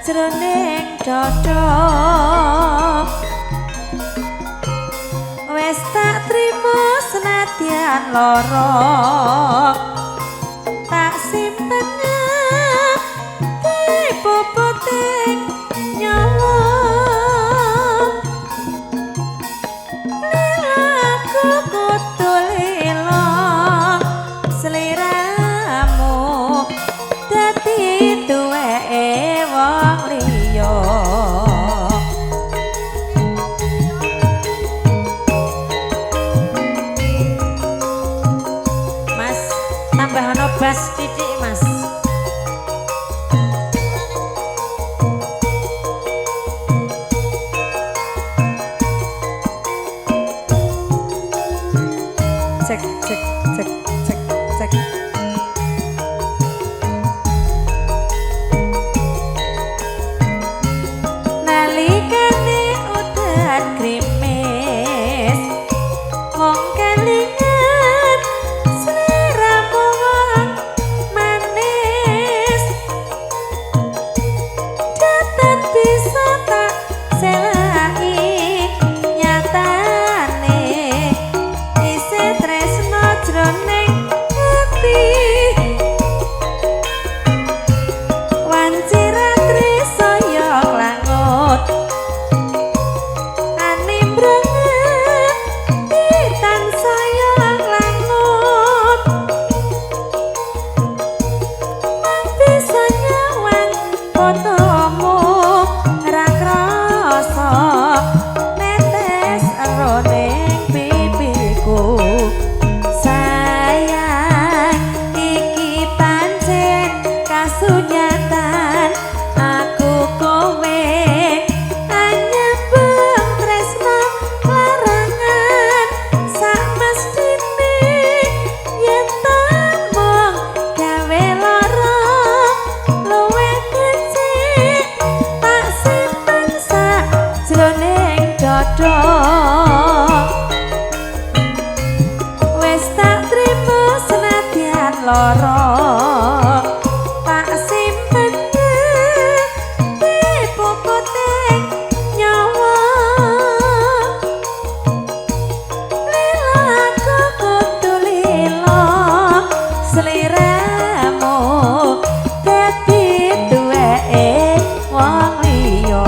Jroning dada wis tak trimo senadyan lara tak simpen dipopoting nyawa lilaku kudu lila sliramu dadi duweke wong liya. Mas, tambah ono bas titik, Mas. Cek cek cek cek cek. Nalikane udan grimis mung kelingan sliramu wong manis datan bisa tak selai nyatane isih tresno jroning ati wanci ratri saya klangut animbrang tansaya klangut mung bisa nyawang fotomu ra krasa netes roning pipiku. Sayang iki pancen kasunyatan aku kowe anyepeng tresno larangan sak mestine yen mung gawe lara luwih becik tak simpen sak jroning dada wis tak trimo senadyan lara tak simpen dipopoting nyawa lilaku kudu lila sliramu dadi duweke wong liya.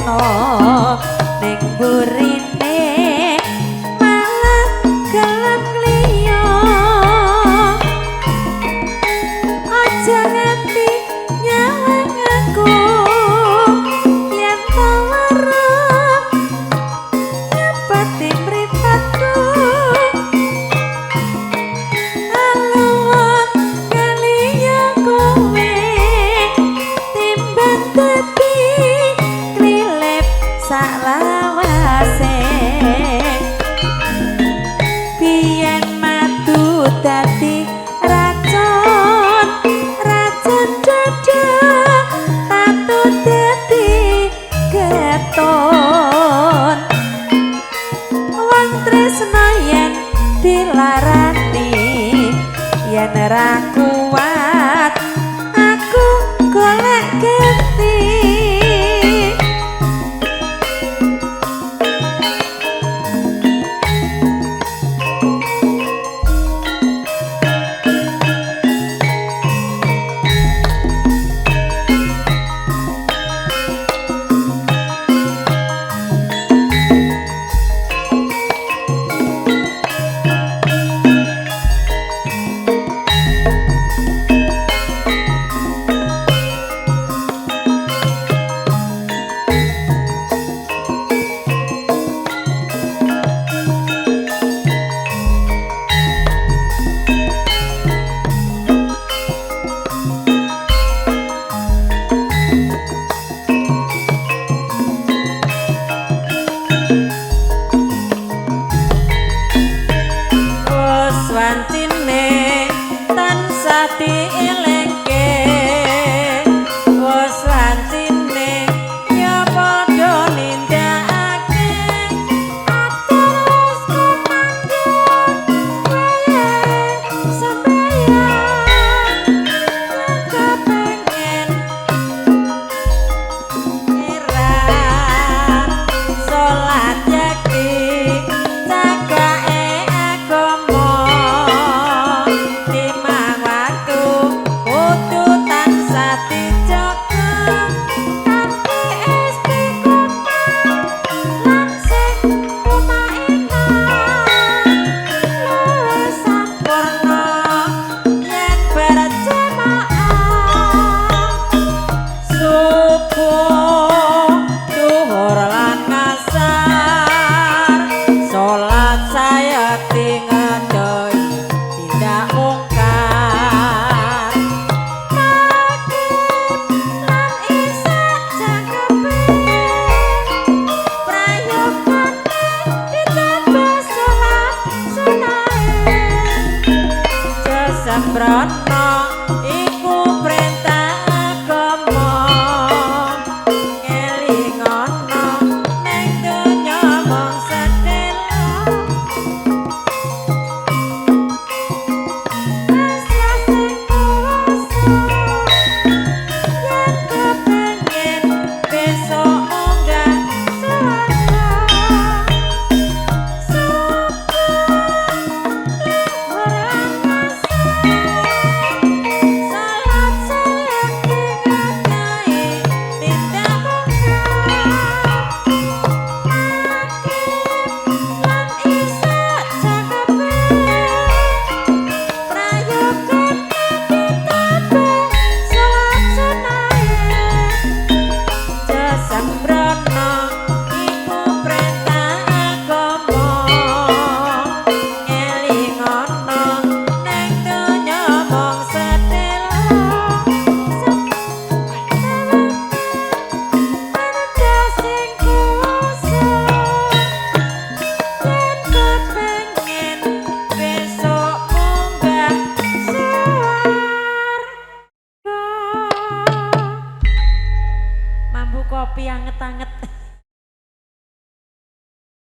tresno ning burine malah gelem liya. Aja nganti nyawang aku yen tawar nyepeti mripatku. Aluwat kaliya kowe timbang dadi klilip saklawase. Biyen madu dadi racun, racun dada tatu dadi keton. Wong tresno yen dilarani yen ra kuat aku golek ganti. Wes wancine tansah dielingke, wes wancine ya padha nindakake. Terus kumandhang wae sembayang kepengen ngiran salat yekti cagake agama limang waktu kudu tansah dijaga kanthi istiqomah lan sing tumainah luwih sampurna yen berjamaah. Subuh duhur lan ngasar salat sayati ngedohi tindak mungkar. Maghrib lan isya jangkepe prayogane ditambah salat sunahe. Sembrono.